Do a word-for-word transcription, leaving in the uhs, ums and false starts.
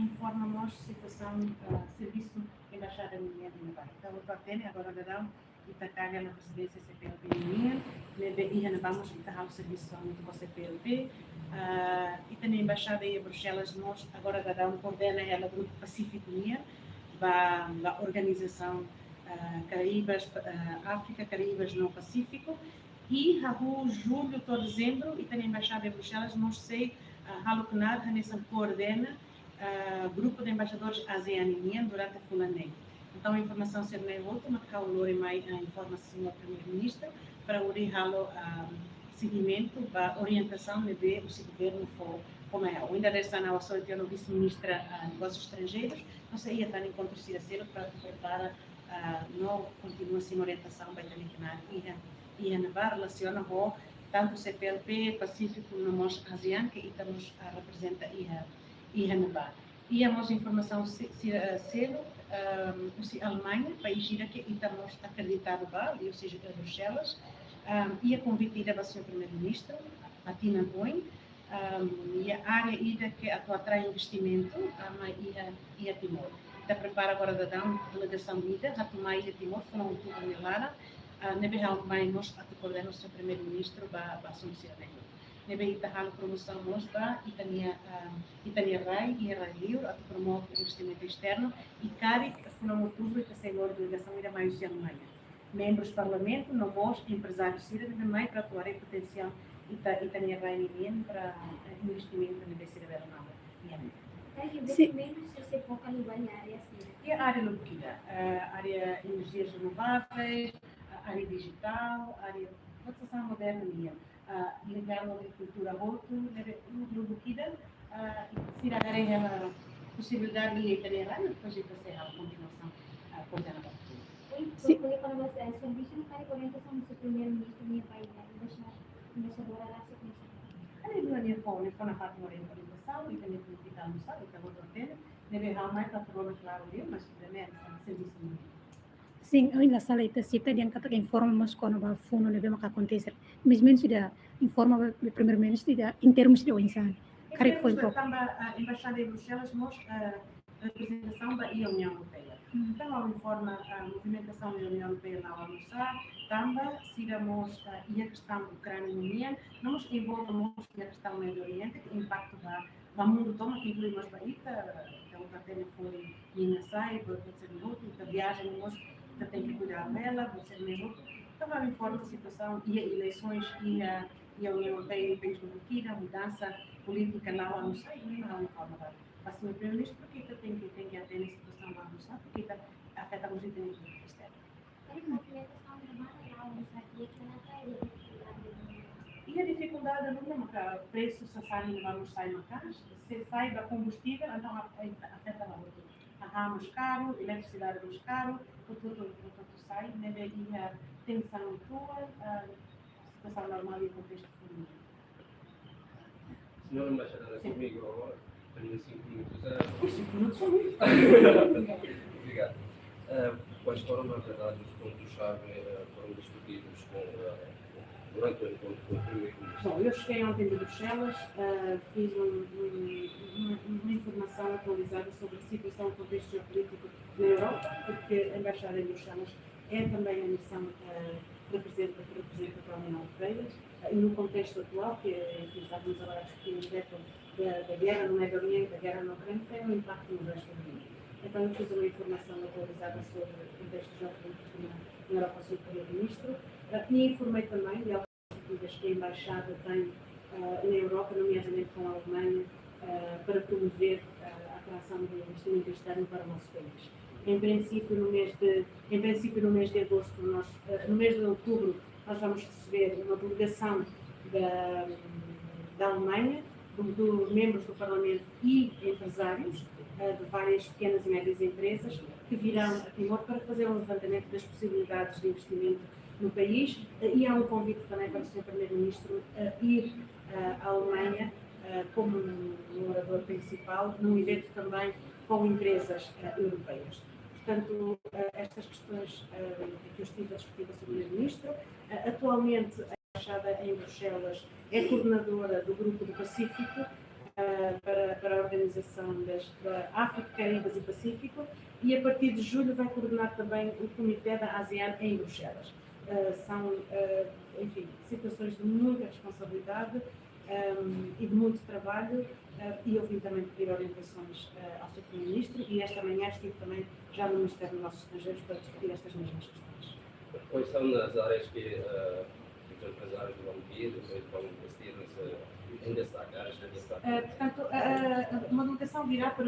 informa mós situasaun, ah, servisu embaixada ninian iha ne'ebá. Entaun, ita hatene agora daudaun ita kaer hela rezidénsia C P L P ninian, ne'ebé iha ne'ebá mós ita halo servisu hamutuk ho C P L P. Ah, ita-nia embaixada iha Bruxelas mós agora daudaun koordena hela grupu Pasífiku nian ba, ba organizasaun, ah, Karaibas, ah, Áfrika, Karaibas no Pasífiku. I hahú jullu to'o dezembru, ita-nia embaixada iha Bruxelas mós sei, ah, halo knaar hanesan koordena, ah, grupu de embaixadores ASEAN nian durante fulan neen. Entaun, informasaun sira-ne'e hotu mak ha'u lori mai, ah, informa Señór Primeiru-Ministru para hodi halo, ah, segimentu ba orientasaun ne'ebé husi governu fó, fó mai ha'u. Ohin dadeer-saan ha'u hasoru tiha ho Vise-Ministra, ah, Negósius Estranjeirus, no sei iha tan enkontru sira seluk para prepara, ah, no kontinua simu orientasaun ba ita-nia knaar iha, iha ne'ebá relasiona ho tantu C P L P, Pasífiku no mós ASEAN ke ita mós, ah, reprezenta iha, iha ne'ebá. Iha mós informasaun se-, se-, eh, seluk, ehm, husi Alemaña, país ida ke ita mós akreditadu ba, liuhusi Bruxelas, ehm, iha konvite ida ba Señór Primeiru-Ministru, ba tinan oin, ehm, iha área ida ke atu atrai investimentu, ah, mai iha, iha Timor. Ita prepara agora daudaun delegasaun ida, atu mai iha Timor, fulan outubru nia laran, ah, ne'ebé ha'u mai mós atu koordena ho Señór Primeiru-Ministru ba, ba asuntu sira-ne'e. Ne'ebé ita halo promosaun mós ba ita-nia, ah, ita-nia rai, iha rai-liur, atu promove investimentu esternu, i karik fulan outubru ita sei lori delegasaun ida mai husi Alemaña. Membrus Parlamentu, no mós emprezáriu sira ne'ebé mai para atu haree potensiál ita, ita-nia rai ninian para, eh, investimentu ne'ebé sira bele halo iha ne'e. Entaun, investimentu sei foka liu ba iha área sira? Iha área lubuk ida, eh, área energias renováveis, área dijitál, área prosesaun moderna nian, ah, ligadu ho agrikultura hotu, ne'ebé lubuk ida, ah, sira haree hela posibilidade iha ita-nia rai, depois ita sei halo kontinuasaun, ah, koordena ba futuru. Sin. Kona-ba, eh, servisu ne'e karik orientasaun husi Primeiru-Ministru nian ba iha embaixada, embaixadora rasik nian? Entaun, nia fó, nia fó nafatin orientasaun, ita-nia polítika almosável, ita hotu hatene, ne'ebé ha'u mai para torna klaru liu, mas obviamente servisu nian. Sin, ohin la sala ita sita dehan katak informa mós kona-ba funu ne'ebé maka akontese. Mais menus ida informa ba, ba Primeiru-Ministru ida, em termos de oinsá. Em termos de, tanba, ah, embaixada em Bruxelas mós, ah, reprezentasaun ba iha Uniaun Europeia. Hmm. Entaun, ha'u informa, ah, movimentasaun iha Uniaun Europeia la'o almosável, tanba sira mós, ah, iha kestaun Ukránia nian, no mós envolve mós iha kestaun Médiu Oriente, ke impaktu ba, ba mundu tomak, inklui mós ba ita, entaun, ita tenke fó nia sai, ba, ba ser hotu, ita viajen mós, ita tenke kuidadu hela, ba ser hotu. Entaun, ha'u informa situasaun iha eleisoens, iha, iha Uniaun Europeia, país lubuk ida, mudansa polítika la'o almosável, ne'e ha'u informa ba, ba Señór Primeiru-Ministru, ke ita tenke, tenke hatene situasaun la'o almosável, ke ita afeta mós ita-nia polítika esterna. Iha difikuldade, no maka presu sasán ne'ebá mós sai maka'as, se sai ba kombustivel, entaun a-, a-, afeta ba hotu. Hahán mós karu, eletrisidade mós karu, hotu-hotu, hotu-hotu sai, ne'ebé iha tensaun uitoan, ah, situasaun normál iha kontestu funu. Señora Embaixadora, sin, comigo agora, tenho cinco minutos. Ah, os cinco minutos são muito. Obrigado. Ah, quais foram, na verdade, os pontos-chave, ah, foram discutidos com, ah, durante o encontro com o Primeiro-Ministro? Bom, eu cheguei ontem de Bruxelas, ah, fiz um, um, uma, uma informação atualizada sobre a situação, o contexto geopolítico na Europa, porque a Embaixada em Bruxelas é também a missão, eh, que representa, que representa a União Europeia, eh, e no contexto atual, que, enfim, estávamos agora a discutir um veto da, da guerra no Médio Oriente, da guerra na Ucrânia, tem um impacto no resto do mundo. Então, eu fiz uma informação atualizada sobre o contexto geopolítico na, na Europa, Senhor Primeiro-Ministro, eh, e informei também de iniciativas que a Embaixada tem, eh, na Europa, nomeadamente com a Alemanha, eh, para promover, eh, a atração de investimento externo para o nosso país. Em princípio, no mês de, em princípio, no mês de agosto, nós, eh, no mês de outubro, nós vamos receber uma delegação da, da Alemanha, do, do membros do Parlamento e empresários, eh, de várias pequenas e médias empresas que virão a Timor para fazer um levantamento das possibilidades de investimento no país, eh, e há um convite também para o senhor Primeiro-Ministro, eh, ir, eh, à Alemanha, eh, como um, um orador principal, num evento também com empresas, eh, europeias. Portanto, eh, estas questões, eh, que eu estive a discutir com o senhor Primeiro-Ministro, eh, atualmente a Embaixada em Bruxelas é coordenadora do Grupo do Pacífico, eh, para, para a organização das, da África, Caraíbas e Pacífico, e a partir de julho vai coordenar também o Comitê da ASEAN em Bruxelas. Eh, são, eh, enfim, situações de muita responsabilidade, ehm, e de muito trabalho, eh, e eu vim também pedir orientações, eh, ao seu Primeiro-Ministro, e esta manhã estive também já no Ministério dos Negócios Estrangeiros para discutir estas mesmas questões. Quais são as áreas que, eh, os empresários vão vir, depois vão investir nesse, em destaque, áreas de destaque? Eh, portanto, a, a, uma delegação virá para